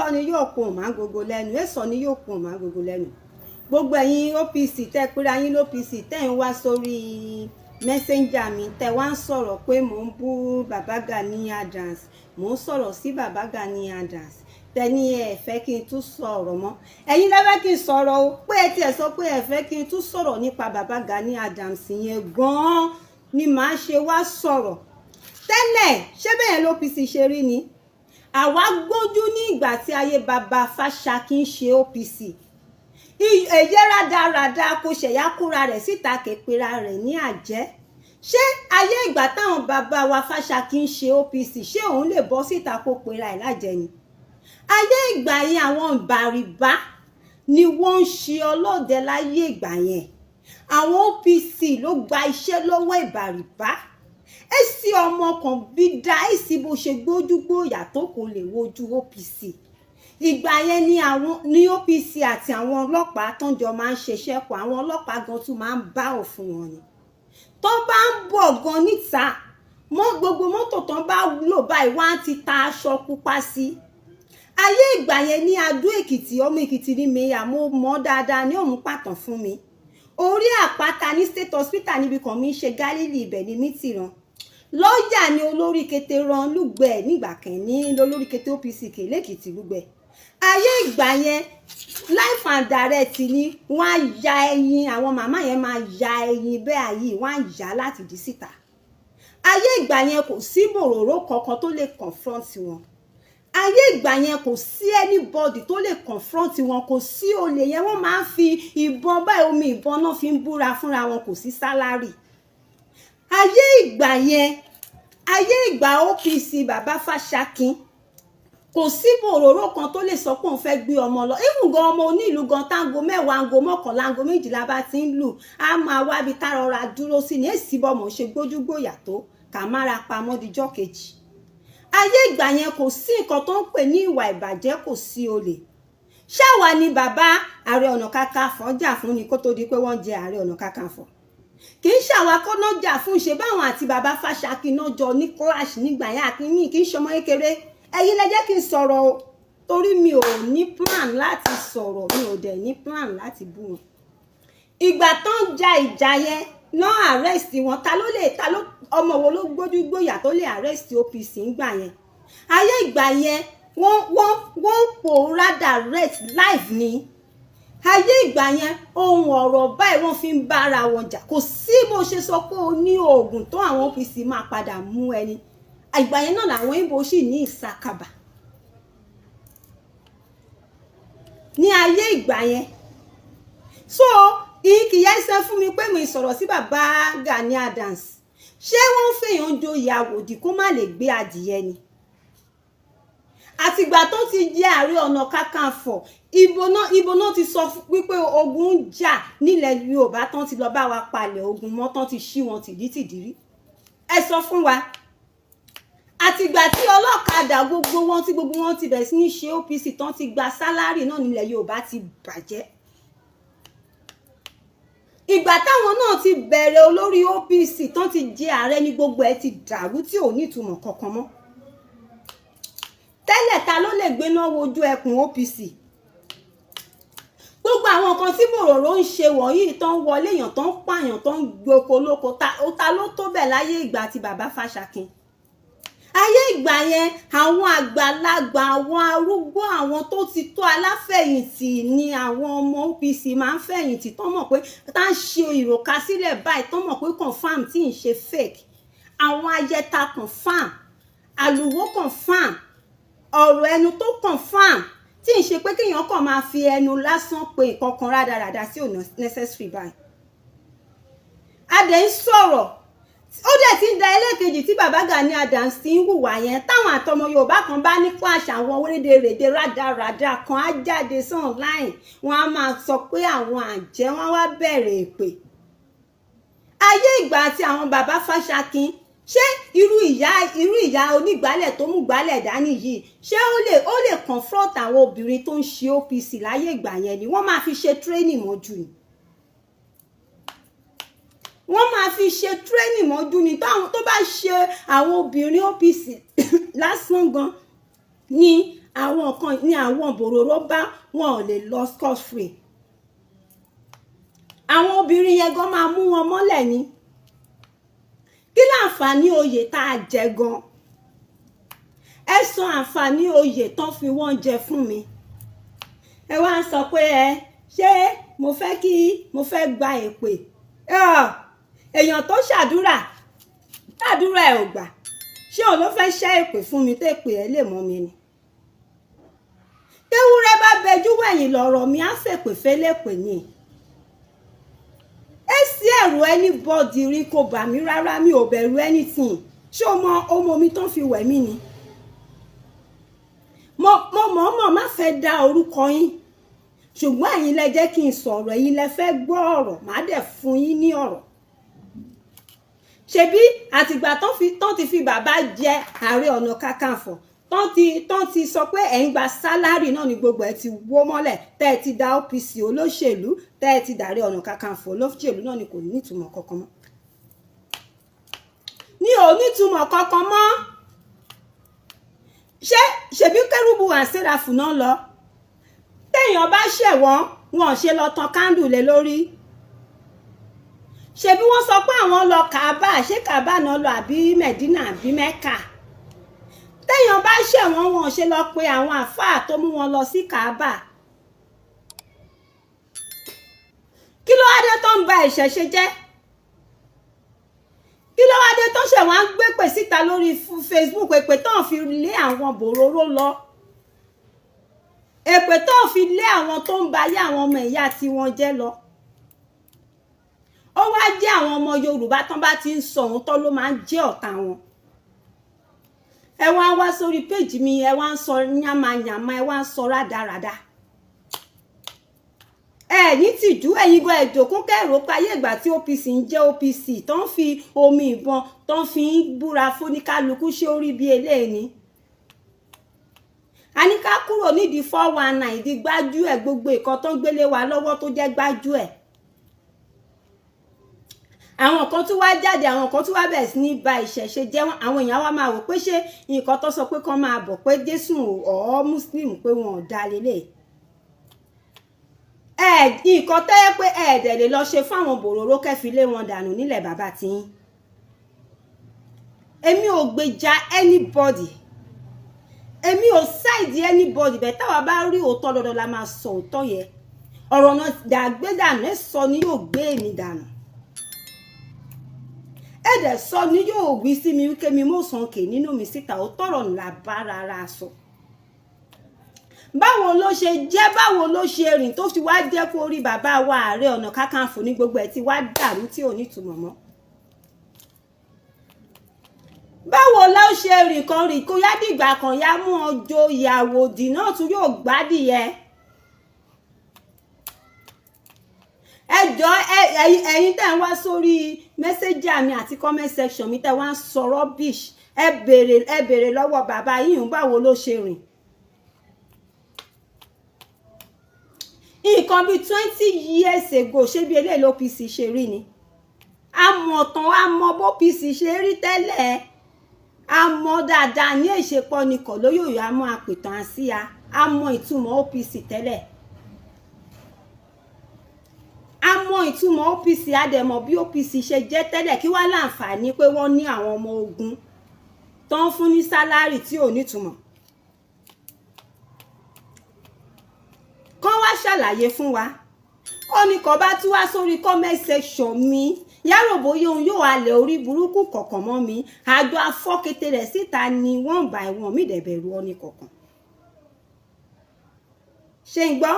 Lọ ni yóò kun máa gbogbo lẹ́nu, èso ni yóò kun máa gbogbo lẹ́nu. Gbogbo ẹ̀yin OPC tẹ́ pera yín l'OPC, tẹ́ ń wá sórí Messenger mi, tẹ́ wá ń sọ̀rọ̀ pé mò ń bú bàbá Gani Adams, mò ń sọ̀rọ̀ sí bàbá Gani Adams, tẹ́ ní ẹ fẹ́ kí n tún sọ̀rọ̀ mọ́. Ẹ̀yin lẹ́fẹ́ kí n sọ̀rọ̀ o, pé ẹ tiẹ̀ sọ pé ẹ fẹ́ kí n tún sọ̀rọ̀ nípa bàbá Gani Adams yẹn gan-an ni màá ṣe wá sọ̀rọ̀. Tẹ́lẹ̀, ṣé bẹ́ẹ̀ l'OPC ṣe rí ni? Àwa gbójú ní ìgbà tí ayé bàbá Fáṣákí ń ṣe OPC. Èyí rádaràda kò ṣẹ̀yà kúra rẹ̀ síta, kèpera rẹ̀ ní àjẹ́. Ṣé ayé ìgbà táwọn bàbá wa Fáṣákí ń ṣe OPC, ṣé òun lè bọ́ síta kó pera ẹ̀ lájẹ́ ni? Ayé ìgbà yẹn, àwọn ìbàrìbá ni wọ́n ń ṣe ọlọ́dẹ láyé ìgbà yẹn. Àwọn OPC ló gba iṣẹ́ lọ́wọ́ ìbàrìbá. Èsì ọmọ kan bí dá èsì bó ṣe gbójúgbóyà tó kò lè wojú OPC. Ìgbà yẹn ni àwọn ní OPC àti àwọn ọlọ́pàá tó ń jọ máa ń ṣiṣẹ́ pọ̀. Àwọn ọlọ́pàá gan tún máa ń bá òfin wọn ni. Tó bá ń bọ̀ gan níta mọ́, gbogbo mọ́tò tó ń bá lò báyìí, wọ́n á ti ta aṣọ pupa sí. Ayé ìgbà yẹn ní Adó Èkìtì, ọmọ Èkìtì ní mi, àmọ́ mọ́ dáadáa ní òun pàtàn fún mi. Orí àpáta ní State Hospital níbi kan mi ń ṣe Gálílì, ibẹ̀ ní mítìràn lọ́ọ̀yà ni olórí kété ran lùgbẹ́ nígbà kẹ́ni lolórí kété OPC lẹ́kìtì lùgbẹ́. Ayé ìgbà yẹn, live and direct ni wọ́n á ya ẹyin. Àwọn màmá yẹn máa ya ẹyin bẹ́ẹ̀ yìí, wọ́n á yà láti dí síta. Ayé ìgbà yẹn, kò sí bòròró kankan tó lè confront wọn. Ayé ìgbà yẹn, kò sí anybody tó lè confront wọn, kò sí olè yẹn. Wọ́n máa ń fi ìbọn báyìí, omi ìbọn náà fi ń búra fúnra wọn. Kò sí salary ayé ìgbà yẹn. Ayé ìgbà OPC bàbá Fáṣákin, kò sí bòròró kan tó lè sọ pé òun fẹ́ gbé ọmọ lọ. Even gan, ọmọ onílùú gan, táǹgò 10, aago 11, aago 12 bá ti ń lù, á máa wábi tá rọra dúró sí ní èsì bọ́mọ̀ ṣe gbójúgbòyà tó kà mára pamọ́ dijọ́ kejì. Ayé ìgbà yẹn, kò sí nǹkan tó ń pè ní ìwà ìbàjẹ́, kò sí olè. Ṣáwa ni bàbá Ààrẹ Ọ̀nà Kakanfò jà fún ni kó tó di pé wọ́n jẹ Ààrẹ Ọ̀nà Kakanfò? Kì í ṣàwa kọ́nà jà fún, ṣe báwọn àti bàbá Fáṣákin náà jọ ní clash nígbà yẹn. Àkíní kì í ṣọmọ kékeré. Ẹ̀yin lẹ jẹ́ kí n sọ̀rọ̀ o, torí mi ò ní plan láti sọ̀rọ̀, mi ò dẹ̀ ní plan láti bú wọn. Ìgbà tó ń ja ìjà yẹn náà, arrest wọn, ta ló lè, ta ló, ọmọ wo ló gbójú gbóyà tó lè arrest OPC ńgbà yẹn? Ayé ìgbà yẹn, wọ́n pòórá direct live ni. Ayé ìgbà yẹn, ohun ọ̀rọ̀ báyìí wọ́n fi ń bára wọn jà. Kò sí bó ṣe sọ pé o ní oògùn tó, àwọn OPC máa padà mú ẹni. Ìgbà yẹn náà làwọn Ìgbò sì ní ìsakàbà ní ayé ìgbà yẹn. So ìkìyà ẹsẹ fún mi pé mi sọ̀rọ̀ sí bàbá Gani Adams. Ṣé wọ́n ń fèèyàn joyè àwòdì kó má lè gbé adìyẹ ni? Àtìgbà tó ti jẹ Ààrẹ Ọ̀nà Kakanfò, ibo náà ti sọ wípé ogun ń jà nílẹ̀ Yorùbá tán ti lọ bá wa palẹ̀ ogun mọ́, tán ti ṣí wọn tìdítìdírí? Ẹ sọ fún wa. Àtìgbà tí ọlọ́kadà gbogbo wọn, tí gbogbo wọn ti bẹ̀rẹ̀ sí ní ṣe OPC, tán ti gba salary náà nílẹ̀ Yorùbá ti bàjẹ́. Ìgbà táwọn náà ti bẹ̀rẹ̀ olórí OPC, tán ti jẹ ààrẹ, ní gbogbo ẹ̀ ti dàrú tí ò ní ìtumọ̀ kankan mọ́. Tẹ́lẹ̀, ta ló lè gbéná wojú ẹkùn OPC? Gbogbo àwọn nǹkan tí bòròró ń ṣe wọ̀nyí, tó ń wọlé èèyàn, tó ń pààyàn, tó ń gboko lóko, ta ló tó bẹ̀ láyé ìgbà tí bàbá Fáṣákin? Ayé ìgbà yẹn, àwọn àgbàlagbà, àwọn arúgbó, àwọn tó ti tó aláfẹ̀yìntì ni àwọn ọmọ OPC máa ń fẹ̀yìntì, tó mọ̀ pé tá ń ṣe ìròkà sílẹ̀ báyìí, tó mọ̀ pé confam tí ń ṣe fake. Àwọn ayẹta confam, àlùwò confam, ọ̀rọ̀ ẹnu tó confam, tí ń ṣe pé kéèyàn kàn máa fi ẹnu lásán pe nǹkan kan rádaràda tí ò necessary báyìí. A dẹ̀ ń sọ̀rọ̀, ó dẹ̀ ti ń da. Ẹlẹ́ẹ̀kejì tí bàbá Gani Adams ti ń hùwà yẹn, táwọn àtọmọ Yorùbá kan bá ní clash, àwọn rédèrèdè rádaràda kan á jáde sí online, wọn á máa sọ pé àwọn àjẹ́, wọn wá bẹ̀rẹ̀ èpè. Ayé ìgbà àti àwọn bàbá Fáṣákin, ṣé irú ìyá onígbálẹ̀ tó mú gbálẹ̀ dání yìí, ṣé ó lè confront àwọn obìnrin tó ń ṣe OPC láyé ìgbà yẹn ni? Wọ́n máa fi ṣe training mọ́jú ni. Wọ́n máa fi ṣe training mọ́jú ni. Táwọn tó bá ṣe àwọn obìnrin OPC lásán gan ni Àwọn kan ní àwọn bòròró bá wọn ò lè lọ scot free. Àwọn obìnrin yẹn gan máa mú wọn mọ́lẹ̀ ni. Kí láǹfààní oyè tá a jẹ gan? Ẹ sọ àǹfààní oyè tán fi wọ́n jẹ fún mi. Ẹ wá ń sọ pé ẹ ṣé mo fẹ́ kí mo fẹ́ gba èpè. Èèyàn tó ṣàdúrà, ṣàdúrà ẹ ò gbà, ṣé òun ló fẹ́ ṣẹ́ èpè fún mi tèpè ẹ lè mọ́ mi ni? Tewúrẹ́ bá bẹjú wẹ̀yìn lọ̀rọ̀ mi, á fèpè fẹ́lẹ́pè ni. Ẹ sí ẹ̀rù anybody rí kò bà mí rárá. Mi ò bẹ̀rù anything. Ṣé o mọ ọmọ mi tán fi wẹ̀ mí ni? Mo mọ̀ọ́mọ̀ má fẹ́ dá orúkọ yín, ṣùgbọ́n ẹ̀yin lẹ jẹ́ kí n sọ̀rọ̀, ẹ̀yin lẹ fẹ́ gbọ́ ọ̀rọ̀, má dẹ̀ fún yín ní ọ̀rọ̀. Ṣebí àtìgbà tán ti fi bàbá jẹ Ààrẹ Ọ̀nà Kakanfò, tán ti sọ pé ẹ̀ ń gba salary náà ni gbogbo ẹ̀ ti wó mọ́lẹ̀, tẹ́ ẹ ti da OPC olóṣèlú, tẹ́ ẹ ti dàrí Ọ̀nà Kakanfò olóṣèlú náà ni kò ní ìtumọ̀ kankan mọ́, ní ò ní ìtumọ̀ kankan mọ́. Ṣé ṣebí Kérúbù and Séráfù náà lọ, téèyàn bá ṣẹ̀wọ̀n, wọn ò ṣe lọ tan candle lé lórí? Ṣebí wọ́n sọ pé àwọn lọ Kàábà, ṣé Kàábà náà lọ àbí Mẹ̀dínà àbí Mẹ́kà? Téèyàn bá ṣẹ̀wọ̀n, wọn ò ṣe lọ pe àwọn àfáà tó mú wọn lọ sí Kàábà? Kí ló wá dé tó ń ba ìṣẹ̀ṣe jẹ́? Kí ló wá dé tó ṣẹ̀ wọ́n á gbé pè síta lórí Facebook, èpè tó ń fi lé àwọn bòróró lọ, èpè tó ń fi lé àwọn tó ń ba ayé àwọn ọmọ ìyá tiwọn jẹ́ lọ? Ó wá jẹ́ àwọn ọmọ Yorùbá tán bá ti ń sọ òun tán ló máa ń jẹ́ ọ̀tá wọn. Ẹ wá ń wá sórí péjì mi, ẹ wá ń sọ yánmayànmá, ẹ wá ń sọ rádaràda. Ẹ ní tìjú. Ẹ̀yin gan ẹ̀jòkó kẹrò pé ayé ìgbà tí OPC ń jẹ́ OPC, tó ń fi omi ìbọn, tó ń fi ń búra fóníkálukú, ṣé ó rí bí eléyìí ni? A ní ká kúrò nídìí 419, ìdí gbájú ẹ̀, gbogbo ìkan tó ń gbélé wa lọ́wọ́ tó jẹ́ gbájú ẹ̀. Àwọn kan tún wá jáde, àwọn kan tún wá bẹ̀rẹ̀ sí ní ba ìṣẹ̀ṣe jẹ́. Àwọn èèyàn wá máa wò pé ṣé nǹkan tó sọ pé kán máa bọ̀ pé Jésù ọ̀ Muslim pé wọn ò dá lélẹ̀ ẹ. Nǹkan tẹ́ pé ẹ dẹ̀ lè lọ ṣe fáwọn bòròró kẹfì lé wọn dànù nílẹ̀ bàbá tiyín. Èmi ò gbèjà anybody, èmi ò side anybody bẹ́ẹ̀. Táwa bá rí òótọ́, dandan la máa sọ òótọ́ yẹn. Ọ̀rọ̀ náà dàgbé dànù, ẹ sọ ni yóò gbé èmi dànù, ẹ dẹ̀ sọ ni yóò wí sí mi wípé mi mọ̀ sàn kè nínú mi síta. Ó tọrọ ńlá bá rárá sọ. Báwo ló ṣe jẹ́? Báwo ló ṣe rìn tó fi wá jẹ́ kó rí bàbá wa Ààrẹ Ọ̀nà Kakanfò ní gbogbo ẹ̀ tí wá dàrú tí ò ní ìtumọ̀ mọ́? Báwo ló ṣe rìn kan rìn kó yá dìgbà kan yá mú ọjọ́ ìyàwó dì náà tún yóò gbádìyẹ? Ẹ jọ, ẹ̀yin tẹ́ ń wá sórí mẹ́sẹ́jà mi àti comment section mi, tẹ́ wá ń sọ rubbish, ẹ béèrè lọ́wọ́ bàbá yìí, báwo ló ṣe rìn? Nǹkan bíi 20 years ago, ṣé bí eléyìí l'OPC ṣe rí ni? Àmọ̀tàn àmọ́ b'OPC ṣe rí tẹ́lẹ̀, àmọ́ dáadáa ní èṣepọ̀ ni kọ̀ lóyòyò, àmọ́ àpìtàn àsíá, àmọ́ ìtumọ̀ OPC tẹ́lẹ̀, àmọ́ ìtumọ̀ OPC, àdẹ̀mọ̀ bí OPC ṣe jẹ́ tẹ́lẹ̀. Kí wá láǹfààní pé wọ́n ní àwọn ọmọ ogun tó ń fún ní salary tí ò nítumọ̀? Kán wá ṣàlàyé fún wa. Kọ́ ni kò bá tún wá sórí comment section mi, yàrá bóyá òun yóò halẹ̀ orí burúkú kọ̀ọ̀kan mọ́ mi, àjọ afọ́kété rẹ̀ síta ni one by one. Mi dẹ̀ bẹ̀rù ọ ní kọ̀ọ̀kan. Ṣé ń gbọ́?